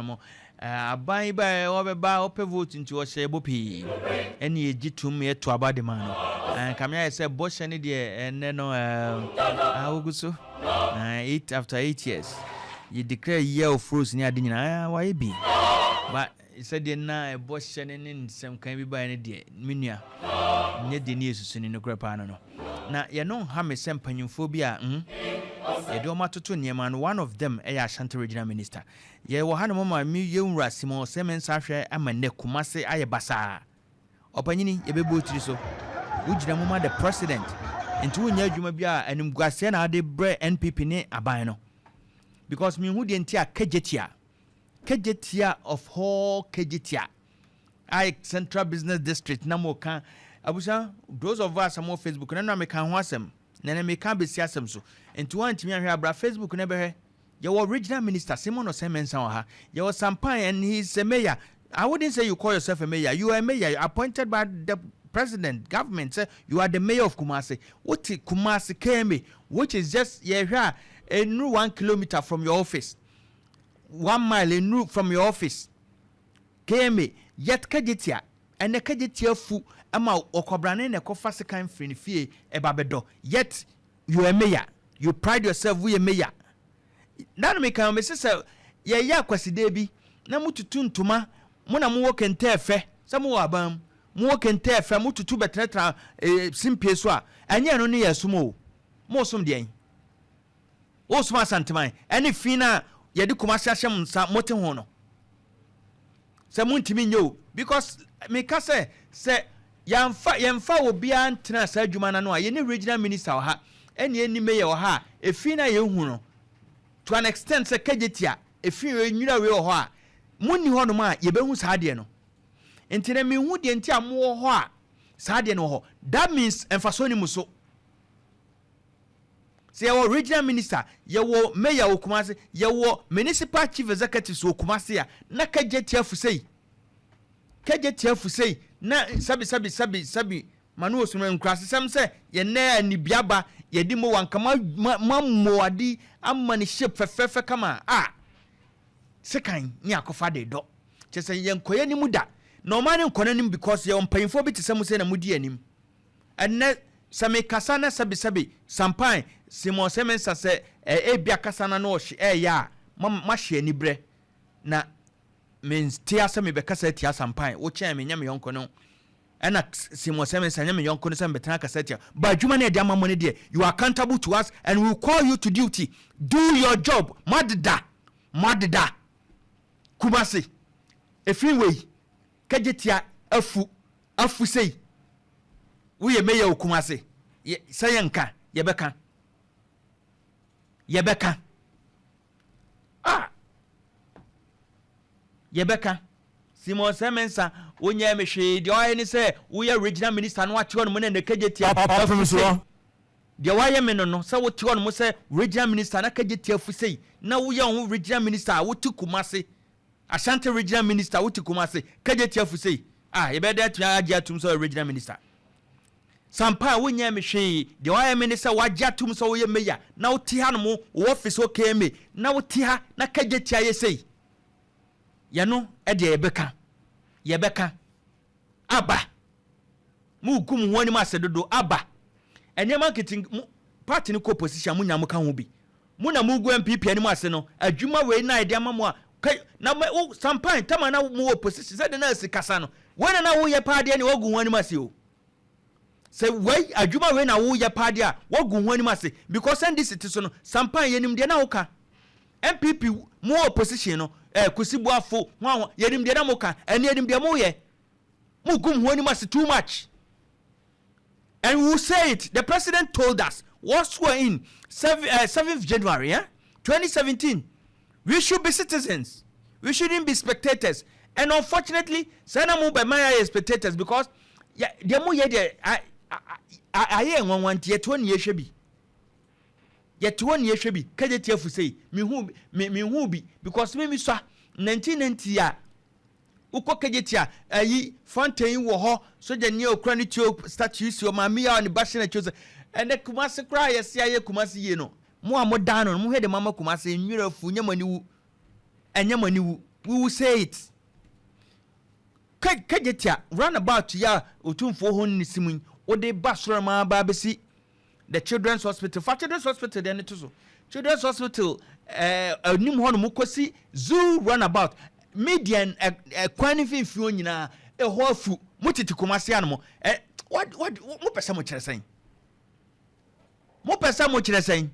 Mo aban yi baeɛ wɔbɛba wɔpɛ vote nti wɔhyɛ bɔ pii ɛne yɛgye tom yɛto aba de ma no. Kame ayɛ sɛ bɔhyɛ no deɛ ɛnnɛ no wogu so eight after 8 years yɛ declare year of rose ne ade nyinaa, wayɛ bi ba sɛdeɛ na ɛbɔhyɛ no ne nsɛm kan bi baeɛ no deɛ, me nua, nyɛ deɛ ne yɛsusu ne nokorɛ paa no. Na yɛno nha me sɛ mpanyimfoɔ bi a yɛde wɔn atoto nneɛma no, one of them ɛyɛ Ashanti Regional Minister. Yɛwɔ ha no ma me yɛnwura Simon sɛ me nsa hwɛ ama nnɛ Kumase ayɛ basaa. Ɔpanyini, yɛbɛbɔ tiri so wogyina mu ma the president, nti wonyɛ adwuma bi a animguaseɛ na ade brɛ NPP ne aban no, because mehu deɛ nti a Kejetia, Kejetia of all Kejetia ayɛ Central Business District na mo ka abusua. Those of us a mo Facebook na meka ho asɛm na meka bɛsi asɛm so, nti woantumi ahwɛ abra Facebook na bɛhwɛ. Yɛwɔ Regional Minister Simon Osei Mensah wɔ ha, yɛwɔ Sampan and he is a mayor. I wouldn't say you call yourself a mayor. You are a mayor appointed by the president, government say you are the mayor of Kumasi. Wote Kumasi KMA, which is just, yɛhwɛ a, enuru 1 kilometer from your office, 1 mile enuru from your office, KMA. Yet Kejetia, ɛnɛ Kejetia fu ama ɔkɔbrane na ɛkɔfa sekan firi ne fie ɛba bɛdɔ. Yet you are a mayor, you pride yourself woyɛ mayor. Na no meka me sɛ yɛyɛ akwaside bi na motutu ntoma mo na mowɔ kente ɛfɛ sɛ mowɔ aban mu, mowɔ kente ɛfɛ, motutu bɛtenatena simpie so a, ɛnyɛ ɛno ne yɛ som o. Mosom deɛn? Wosom Asanteman ɛne fi no a yɛde Kumase ahyɛ mo nsa mote ho no sɛ montumi nyɛ o, because meka sɛ yɛmfa obiara ntena saa adwuma no ano a yɛne Regional Minister wɔ ha ɛne ɛni mayor wɔ ha a, efi no a yɛhu no to an extent sɛ Kejetia efi nwura wei wɔ hɔ a monni hɔnom a yɛbɛhu saa adeɛ no. Nti na mehu deɛ nti a mowɔ hɔ a saa adeɛ no wɔ hɔ. That means mfasoɔ ni mu so sɛ yɛwɔ Regional Minister, yɛwɔ mayor wɔ Kumase, yɛwɔ municipal chief executives wɔ Kumase a na Kejetia fusei, Kejetia fusei na sabi sabi sabi sabi ma no osoma nkurasesɛm sɛ yɛnɛ anibiaba yɛde mo wanka ma mo ade ama ne shape fɛfɛɛfɛ kama a sekan ne akɔfa de dɔ kyɛ sɛ yɛnkɔyɛ anim da na ɔma ne nkɔ n'anim, because yɛwɔ mpanyinfoɔ bi te sɛ mo sɛ na modi anim. Ɛnɛ sɛ mekasa na sɛbesɛbe Sampan Simon sɛ mensa sɛ ebi akasa na no ɔhye ɛyɛ a mahyɛ ani berɛ na mente asɛ mebɛkasa atia Sampan. Wokyɛn me nyɛ me yɔnko no, ɛna Simon sɛ mensa nyɛ me yɔnko no sɛ mebɛtena akasa atia ba adwuma no ɛde ama mo no deɛ, you are accountable to us and we will call you to duty. Do your job. Moadeda, moadeda Kumase ɛfiri wei Kejetia afu afu sei. Woyɛ mayor wɔ Kumase sɛ yɛnka, yɛbɛka, yɛbɛka a yɛbɛka. Simon sɛ mensa wonyɛ me hwee. Deɛ wayɛ ne sɛ woyɛ Regional Minister no, wate hɔ nom ne ne Kejetia Apem so. Deɛ wayɛ me no sɛ wote hɔ nom sɛ Regional Minister na Kejetia afu sei na woyɛ wo ho Regional Minister a wote Kumase, Ashanti Regional Minister, wote Kumase, Kejetia afu sei a, yɛbɛyɛ dɛ atumi agye atum sɛ ɔyɛ Regional Minister? Sampa a wonyɛ me hwee. Deɛ wayɛ me ne sɛ wagye atum sɛ woyɛ mayor na wote ha nom wɔ office wɔ KMA na wote ha na Kejetia yɛ sei. Yɛno ɛdeɛ yɛbɛka, yɛbɛka aba. Mu gu mu ho anim ase dodo aba nneɛma nkete mu. Party no kɔ opposition, mo nya mo ka ho bi, mo na mo gu NPP anim ase no. Adwuma wei na yɛde ama mo a na wo Sampan tama na mo wɔ opposition sɛde na asi kasa no wei na woyɛ paa deɛ ne wagu ho anim ase o. Sɛ wei adwuma wei na woyɛ paa deɛ a, wagu ho anim ase, because NDC te so no, Sampan, yɛnim deɛ na woka. NPP mo wɔ opposition no, Kusi Buafo ho aho, yɛnim deɛ na moka, ɛne yɛnim deɛ moyɛ. Mo gu mo ho anim ase too much and we will say it. The president told us what swear in 7th January, 2017, we should be citizens, we shouldn't be spectators, and unfortunately sɛ na mo bɛ man ayɛ spectators, because deɛ mo yɛ deɛ ayɛ nwanwa. Nti yɛte hɔ ne yɛhwɛ bi, yɛte hɔ ne yɛhwɛ bi. Kejetia fusei mihu mi mihu bi, because mi sua 1990 a wokɔ Kejetia ayi fountain wɔ hɔ, sogyani a okura ne tuo statue si hɔ, maame yi a ne ba hyɛ n'akyi sɛ ɛnɛ Kumase koraa yɛsi ayɛ Kumase yie no, mo a mo dan no mo hwɛ de mama Kumase nwura fu nyɛ mo ani wu, ɛnyɛ mo ani wu. We will say it. Kejetia roundabout yi a Otumfoɔ hɔ ne si mu yi, wode ba soro ma ba bɛsi the Children's Hospital. Fa Children's Hospital deɛ ne to so. Children's Hospital anim hɔ nom kɔsi Zoo roundabout, median ɛkwan ne mfimfini hɔ nyinaa ɛhɔ afu. Mo tete Kumase anom ɛ, what mopɛ sɛ mo kyerɛ sɛn? Mopɛ sɛ mo kyerɛ sɛn?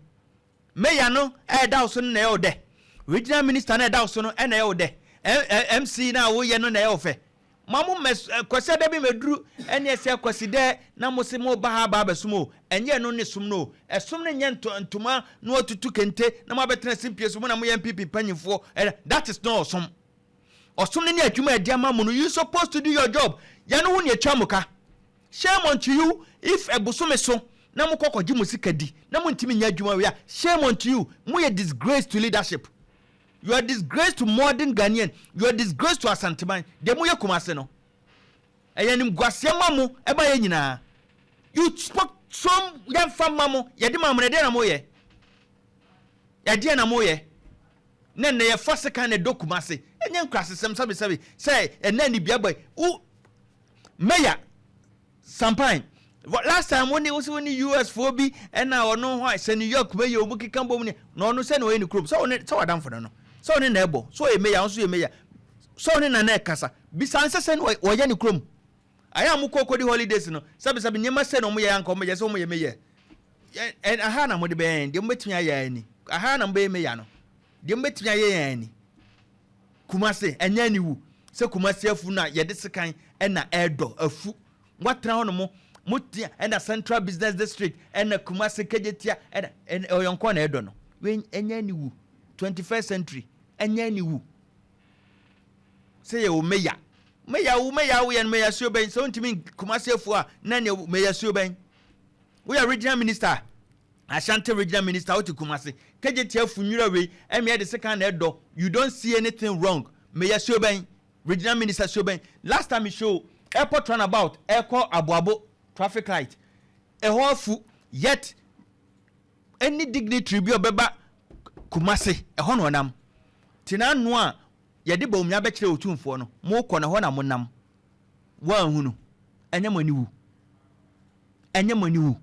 Mayor no ɛɛda wo so no na ɛyɛ wo dɛ, regional minister no ɛda wo so no ɛna ɛyɛ wo dɛ, MC no a woyɛ no na ɛyɛ wo fɛ. Ma mo mɛ kwasi da bi mɛduru ɛne ɛsɛ kwasi dɛ na mo se mo ba ha ba abɛsom o. Ɛnyɛ no ne som no o. Ɛsom no nyɛ ntoma na watutu kente na mo abɛtena simpie so mo na moyɛ NPP mpanyinfoɔ ɛnɛ. That is not ɔsom. Ɔsom no ne adwuma ɛde ama mo no, you supposed to do your job. Yɛn ho ne atwa mo ka. Shame unto you if ɛbosome so na mo kɔ kɔgye mo sika di na mo ntumi nyɛ adwuma wei a. Shame unto you. Mo yɛ disgrace to leadership, you are disgrace to modern Ghanaian, you are disgrace to Asanteman. Deɛ mo yɛ Kumase no, ɛyɛ nimguaseɛ ma mo, ɛba yɛ nyinaa. You spoke some, yɛmfa ma mo, yɛde ma mo na ɛdeɛ na mo yɛ, ɛdeɛ na mo yɛ na nnɛ yɛfa sekan na ɛdɔ Kumase. Ɛnyɛ nkurasesɛm sɛbesɛbe sɛ ɛnɛ ni bia bɔ wo mayor Sampan. Last time wo ne wo sɛ wo ne US foɔ bi ɛna ɔno hɔ sɛ New York mayor ɔmu keka bom ne na ɔno sɛ na ɔyɛ ne kurom sɛ ɔne sɛ wadamfo no sɛ ɔne na ɛbɔ sɛ ɔyɛ mayor, ɔnso yɛ mayor, sɛ ɔne na na ɛkasa bisa nsɛ sɛ wɔyɛ ne kurom. Ayɛ a mokɔ kɔdi holidays no, sɛbesɛbe, nneɛma sɛ na ɔmo yɛ anka ɔmo yɛ sɛ ɔmo yɛ mayor. Aha na mode bɛyɛ deɛ mobɛtumi ayɛ ani. Aha na mobɛyɛ mayor no deɛ mobɛtumi ayɛ yɛn ani. Kumase ɛnyɛ aniwu sɛ Kumase afu no a yɛde sekan ɛna ɛɛdɔ afu. Watena hɔ no mo mo tia ɛna Central Business District ɛna Kumase Kejetia ɛna ɔyɔnkɔ na ɛdɔ no. Wei ɛnyɛ aniwu. 21st century, ɛnyɛ aniwu sɛ yɛ wo mayor. Mayor, wo mayor, woyɛ no mayor suo bɛn sɛ wontumi Kumase afu a na nea mayor suo bɛn? Woyɛ regional minister, Ashanti Regional Minister, wote Kumase, Kejetia afu nwura wei ɛmi ɛde sekan na ɛdɔ, you don't see anything wrong. Mayor suo bɛn? Regional minister suo bɛn? Last time you show airport roundabout ɛkɔ Aboabo traffic light, ɛhɔ afu, yet any dignitary bi a ɔbɛba Kumase ɛhɔ na ɔnam tena ano a yɛde Bawumia bɛkyerɛ Otumfoɔ no, mokɔ na hɔ na monam woanhu no. Ɛnyɛ mo ani wu, ɛnyɛ mo ani wu,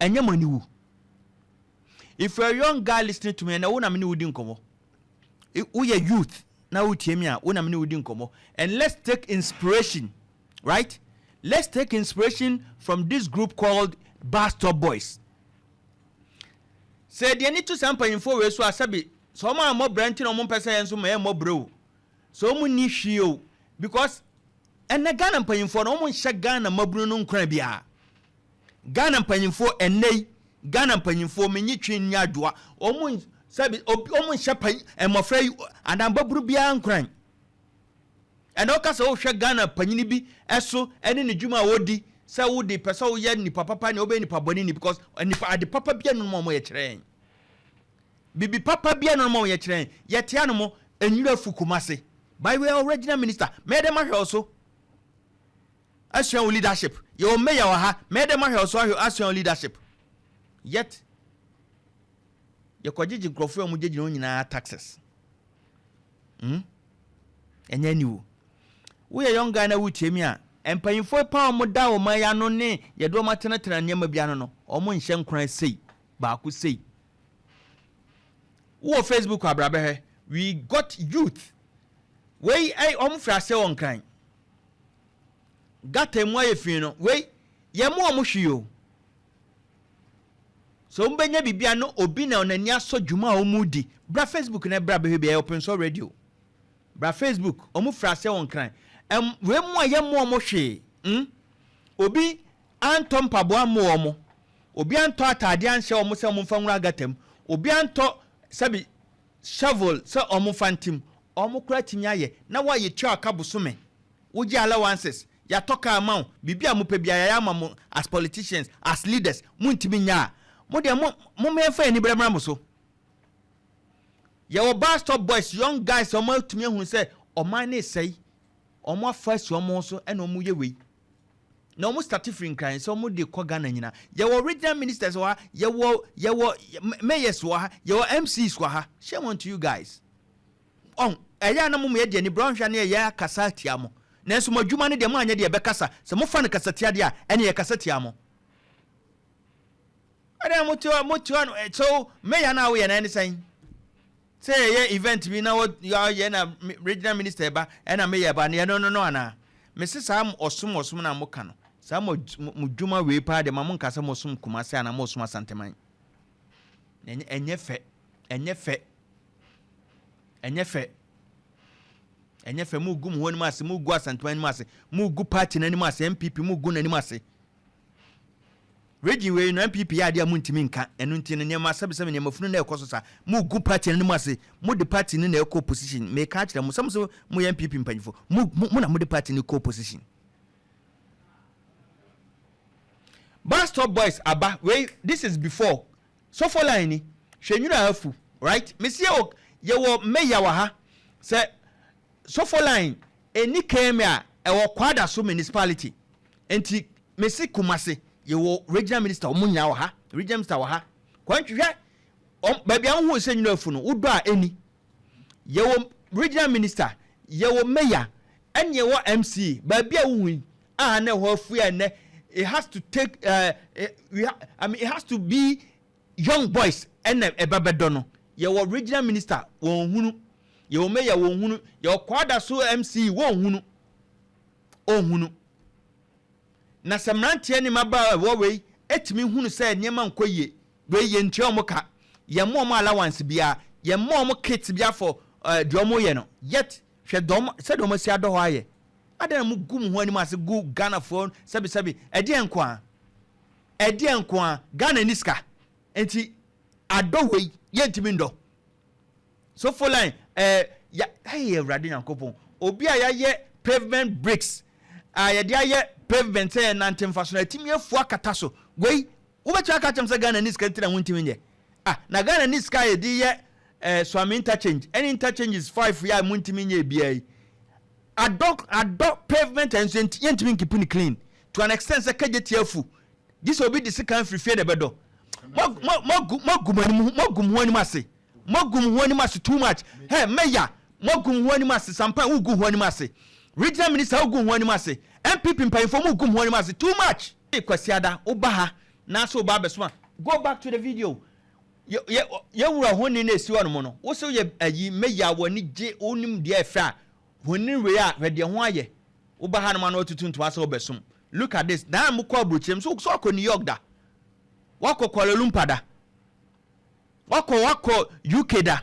ɛnyɛ mo ani wu. If you are a young guy listening to me, ɛnna wo na me ne wo di nkɔmmɔ, woyɛ youth na wotie mi a, wo na me ne wo di nkɔmmɔ, and let's take inspiration, right? Let's take inspiration from this group called Bus Stop Boys. Sɛ deɛ ni to saa mpanyinfoɔ wei so a, sɛbi, sɛ ɔmo a mmɔ brɛ nti na ɔmo mpɛ sɛ yɛn nso ma yɛn mmɔ brɛ o, sɛ ɔmo ni hwee o, because ɛnɛ Ghana mpanyinfoɔ no, ɔmo nhyɛ Ghana mmabunu no nkran biara. Ghana mpanyinfoɔ ɛnɛ yi, Ghana mpanyinfoɔ menyi twi nyi adwoa, ɔmo sɛbi obi ɔmo nhyɛ panyin mmɔfra yi anaa mbabunu biara nkran. Ɛna ɔka sɛ wohwɛ Ghana panyini bi ɛso ɛne ne dwuma a wɔdi sɛ wode pɛ sɛ woyɛ nipa papa ne wobɛyɛ nipa bɔne ni, because nipa ade papa bia no ma ɔmo yɛ kyerɛ yɛn bibi papa bia no ma ɔmo yɛ kyerɛ yɛn. Yɛte ano mo enwura fu Kumase by way of regional minister, mɛyɛ dɛ mahwɛ wo so asua wo leadership. Yɛwɔ mayor wɔ ha, mɛyɛ dɛ mahwɛ wo so ahwɛ asua wo leadership, yet yɛkɔgyegye nkurɔfoɔ a wɔn gyegyina wɔn nyinaa taxes. Ɛnyɛ aniwu. Woyɛ young guy na wotie mi a, mpanyinfoɔ pa a wɔn da wɔn ayi ano ne yɛde wɔn atenatena nneɛma bi ano no, wɔn nhyɛ nkran sei baako sei. Wowɔ Facebook abrabɛhwɛ, we got youth wei ɛy wɔn firi ase wɔ Nkran gutter mu ayɛ fi no. Wei yɛn mo wɔn hwee o, sɛ wɔn bɛnya biribi a no obi na n'ani asɔ dwuma a wɔn di. Bra Facebook na bra bɛhwɛ bi. Ɛyɛ Open Source Radio. Bra Facebook. Wɔn firi ase wɔ Nkran wei mu a yɛn mo wɔn hwee. Obi antɔ mpaboa mo wɔn, obi antɔ ataadeɛ anhyɛ wɔn sɛ wɔn mfa nwura gutter mu, obi antɔ sɛbi shovel sɛ wɔn mfa ntim, wɔn kora tumi ayɛ na wɔayɛ tua aka bosome. Wogye allowances, yàtɔ kaa ma wo, biribi a mopɛ biara yɛayɛ ama mo as politicians, as leaders. Montumi nya a, mo deɛ mo mɛmfa ani brɛ mo so. Yɛwɔ Bus Stop Boys, young guys a wɔn atumi ahunu sɛ ɔman ne sɛe, wɔn afa asi wɔn so ɛna wɔn yɛ wei. Na wɔn start firi Nkran sɛ wɔn de kɔ Ghana nyinaa. Yɛwɔ regional ministers wɔ ha, yɛwɔ mayors wɔ ha, yɛwɔ MCs wɔ ha. Shame unto you guys. Ɔn ɛyɛ a na mo yɛ deɛ ni brɛ ɔnhwɛ ne yɛ akasa tia mo. Nanso mo adwuma no deɛ, mo anyɛ deɛ ɛbɛkasa sɛ mofa no kasa tia deɛ a, ɛne yɛ kasa tia mo. Ɛdɛ mo te hɔ no. So mayor no a woyɛ no, ɛne sɛn sɛ yɛyɛ event bi na wɔyɛ na regional minister ba ɛna mayor ba no, yɛ no anaa? Mese saa ɔsom na moka no saa mo dwuma wei paa deɛ, ma mo nka sɛ mosom Kumase anaa mosom Asanteman. Ɛnyɛ fɛ, ɛnyɛ fɛ, ɛnyɛ fɛ, ɛnyɛ fɛ. Mo gu mo ho anim ase, mo gu Asanteman anim ase, mo gu party n'anim ase, NPP mo gu n'anim ase. Region wei no, NPP yɛ adeɛ a montumi nka. Ɛno nti no, nneɛma sɛbesɛbe, nneɛma funu na ɛkɔ so saa. Mo gu party n'anim ase, mo de party no na ɛkɔ opposition. Meka kyerɛ mo sɛ mo sɛ moyɛ NPP mpanyinfo, mo na mo de party no kɔ opposition. Bus Stop Boys aba wei. This is before Sofo Line ni. Hwɛ nwura afu, right? Mesi yɛwɔ mayor wɔ ha sɛ Sofo Line ɛni kɛmɛ a ɛwɔ Kwadaso Municipality. Nti mesi Kumase yɛwɔ regional minister, ɔmo nyinaa wɔ ha, regional minister wɔ ha. Kwantwihwɛ baabi a wohu sɛ nwura afu no wodɔ a, ɛni yɛwɔ regional minister, yɛwɔ mayor, ɛne yɛwɔ MCE. Baabi a wohu yi a na ɛhɔ afu a, ɛnɛ it has to take we ha, I mean, it has to be young boys ɛna ɛba bɛdɔ no. Yɛwɔ regional minister, wɔn hunu. Yɛwɔ mayor, wɔn hunu. Yɛwɔ Kwadaso MCE, wɔn hunu, ɔnhunu. Na sɛ mmeranteɛ ne mmabaawa ɛwɔ wei etumi hunu sɛ nneɛma nkɔ yie wei, yɛn ntua wɔn ka, yɛn mo wɔn allowance biara, yɛn mo wɔn kit biara for deɛ wɔn yɛ no. Yet hwɛ dɔm sɛdeɛ wɔn asi adɔ hɔ ayɛ adan na mo gu mo ho anim ase gu Ghanafoɔ. Sɛbisɛbi, ɛdeɛ nko a, ɛdeɛ nko a Ghana ni sika nti adɔ wei yɛntumi ndɔ Sofo Line. Ya ɛyɛ Awurade Nyankopɔn, obi a yɛayɛ pavement bricks a yɛde ayɛ pavement sɛ yɛnante mfa so na atumi afu akata so wei, wobɛtumi aka kyɛm sɛ Ghana ni sika nti na wontumi nyɛ. Ah, na Ghana ni sika a yɛde yɛ Suame Interchange ɛne interchanges five yɛ a montumi nyɛ biara yi, adɔ pavement nso yɛntumi nkeep ne clean to an extent sɛ kagye tia afu gye sɛ obi de sika mfiri fie na ɛbɛdɔ. Moagu mo anim, moagu mo ho anim ase, moagu mo ho anim ase too much. Hey, mayor, moagu mo ho anim ase. Sampan, wogu ho anim ase. Regional minister, wogu ho anim ase. NPP mpanyinfoɔ, mogu mo ho anim ase too much. Kwasiada woba ha na so woba abɛsoma. Go back to the video. Yɛwura honi na esi hɔ nom no, woso yɛ ayi mayor, wɔ gye wonim deɛ ɛfɛ a honi wei a, hwɛ deɛ ho ayɛ. Woba ha nom a na watutu ntoma sɛ wobɛsom. Look at this. Na mo kɔ aburokyerɛ mu so akɔ New York da, wakɔ Kuala Lumpur da, wakɔ UK da,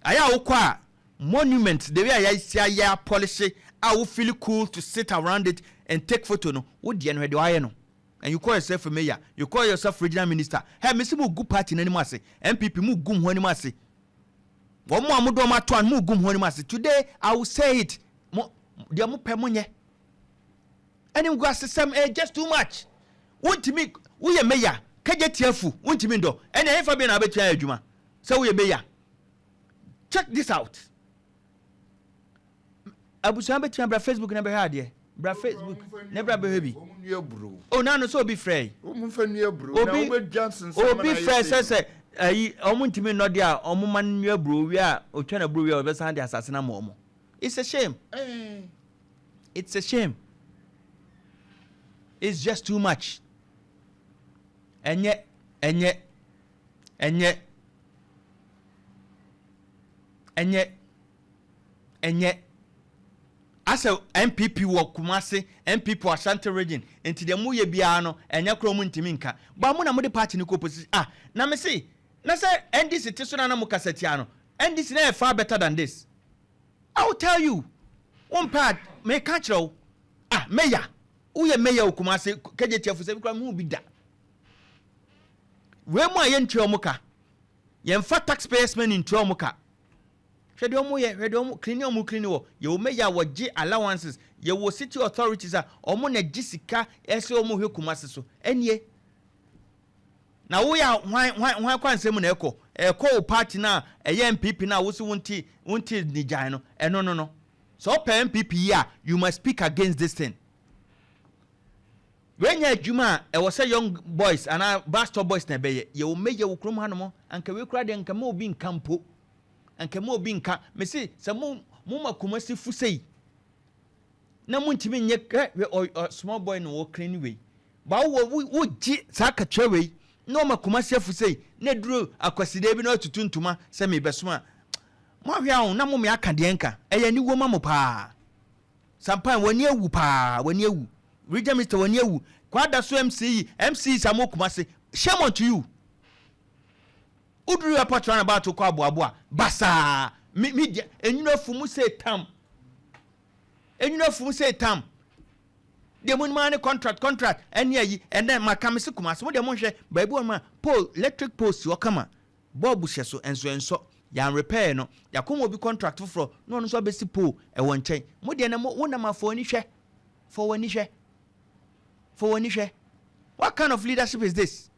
ayɛ a wokɔ a, monument, the way a yɛasi ayɛ apolish a, wo feel cool to sit around it and take photo no. Wo deɛ no, hwɛ deɛ wayɛ no, and you call yourself a mayor, you call yourself regional minister. Hey, mesi mo gu party n'anim ase. NPP, mo gu mo ho anim ase. Wɔn mo a mo dɔn mo ato ano, mo gu mo ho anim ase. Today I will say it. Mo deɛ mo pɛ mo nyɛ ɛne ngu asesɛm. Just too much. Wontumi woyɛ mayor, kagye tiafu wontumi ndɔ ɛne ɛhefa bi na abɛtua ayɛ adwuma sɛ woyɛ mayor. Check this out. Abusua bɛtumi bra Facebook na bɛhwɛ adeɛ. Bra Facebook na bra bɛhwɛ bi. O nanu sɛ obi frɛ yi. Obi frɛ sɛ ayi, ɔmo ntumi nnɔ deɛ a ɔmo ma no nua buro wie a, otwa na buro wie a, ɔbɛsan de asase na ma ɔmo. It's a shame, it's a shame, it's just too much. Ɛnyɛ ɛnyɛ ɛnyɛ ɛnyɛ asɛ NPP wɔ Kumase, NPP wɔ Ashanti Region nti deɛ moyɛ biara no ɛnyɛ korɔ, mu ntumi nka ba mo na mode party no kɔ opposition. Ah, na me se na sɛ NDC te so na mo kasa tia no, NDC na yɛ far better than this. I will tell you, wɔn pɛ a meka kyerɛ wo. Ah, mayor, woyɛ mayor wɔ Kumase, kagye tiafo sɛ bi kora mehu bi da wei mu a yɛntua ɔmo ka, yɛmfa taxpayers money ntua ɔmo ka. Hwɛ deɛ ɔmo yɛ, hwɛ deɛ ɔmo clean, ɔmo clean wɔ. Yɛwɔ mayor a wɔgye allowances, yɛwɔ city authorities a ɔmo na gye sika ɛsɛ ɔmo hwɛ Kumase so. Ɛnie na woyɛ a, hwan kwan nsɛm na ɛkɔ wo party na ɛyɛ NPP na wosi wonti ne gyan no. Ɛno no sɛ ɔpɛ NPP yi a, you must speak against this thing. Wenya adwuma a ɛwɔ sɛ young boys anaa bus stop boys na ɛbɛyɛ. Yɛwɔ mayor wɔ kurom hanom. Anka wei koraa deɛ, nka ma obi nka mpo, anka ma obi nka. Mesi sɛ mo ma Kumasi fu sei na montumi nyɛ ɛ ɔ ɔ small boy na wɔ clean wei ba wɔ wogye saa akatua wei na ɔma Kumasi afu sei na duro akwasideɛ bi na ɔtutu ntoma sɛ mebɛsom a, mo ahwɛ aho na mo me aka deɛ nka ɛyɛ aniwuo ma mo paa. Sampan, w'ani awu paa, w'ani awu. Region minister, w'ani awu. Kwada so MCE, MCE sa mo Kumasi, shame unto you. Woduru airport roundabout kɔ aboaboa basaa mi deɛ enwunu afu mu sɛ tam, enwunu afu mu sɛ tam deɛ mo nimaa ne contract, contract ɛne ayi. Ɛnɛ maka me se Kumasi mo deɛ, mo nhwɛ baabi wɔ mo a pole, electric pole si hɔ kama, bulb hyɛ so nso ɛnsɔ. Yɛn repair no, yɛakɔma obi contract foforɔ na ɔno nso abɛsi pole ɛwɔ nkyɛn. Mo deɛ na mo wonam afɔ ani hwɛ, fɔ w'ani hwɛ, fɔ w'ani hwɛ. What kind of leadership is this?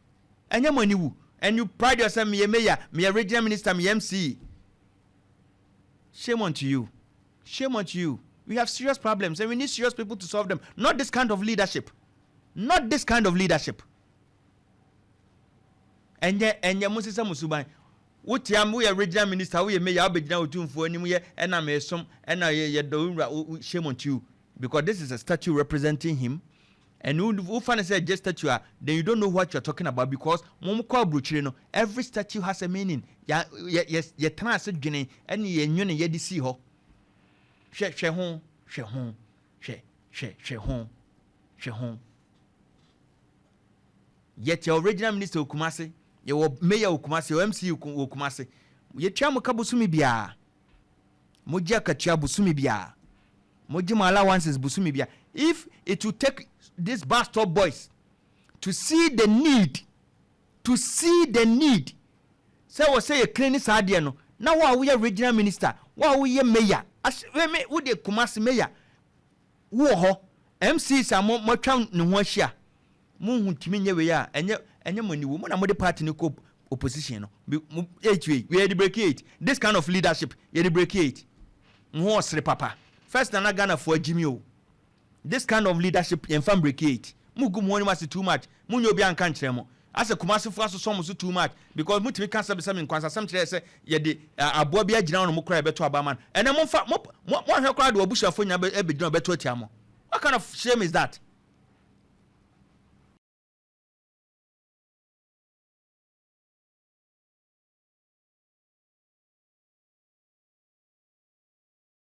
Ɛnyɛ mo ani wu and you pride yourself, meyɛ mayor, meyɛ regional minister, meyɛ MCE. Shame unto you, shame unto you. We have serious problems and we need serious people to solve them, not this kind of leadership, not this kind of leadership. Ɛnyɛ mo sisa mo suban. Wotia woyɛ regional minister, woyɛ mayor, wobɛgyina Otumfoɔ anim yɛ ɛna mesom ɛna yɛ dɔ wura. Shame unto you, because this is a statue representing him and wofa ne sɛ just statue a, then you don't know what you are talking about, because mo mo kɔ aburokyire no, every statue has a meaning. Ya yɛ yɛ yɛtena ase dwene ɛne yɛ nwene yɛde si hɔ. Hwɛ, hwɛ ho, hwɛ ho, hwɛ, hwɛ, hwɛ ho, hwɛ ho. Yɛte regional minister wɔ Kumase, yɛwɔ mayor wɔ Kumase, yɛwɔ MCE wɔ Kumase. Yɛtua mo ka bosome biara, mogye akatua bosome biara, mogye mo allowances bosome biara. If it will take this bus stop boys to see the need, to see the need sɛ wɔ sɛ yɛ clean saa adeɛ no, na wo a woyɛ regional minister, wo a woyɛ mayor, ahyɛ wode Kumase mayor wowɔ hɔ, MCs a mo moatwa ne ho ahyia, mo ntumi nyɛ wei a, ɛnyɛ mo aniwo mo na mode party no kɔ opposition no. Mo eight wei yɛde break eight. This kind of leadership, yɛde break eight. Mo ho ɔsere papa first nana Ghana fo agyimi o. This kind of leadership, yɛmfa break eight. Mo gu mo ho anim ase too much. Mo nyɛ obi anka nkyerɛ mo asɛ Kumasefo asosɔ mo so too much, because mutumi ka sɛbi sɛbi nkwansasɛm kyerɛ sɛ yɛde aboa bi agyina hɔ no, mo kora yɛbɛto aba ma no. Ɛnɛ momfa mo mo ahwɛ koraa de abusuafo nyinaa ɛbɛgyina bɛto atia mo. What kind of shame is that?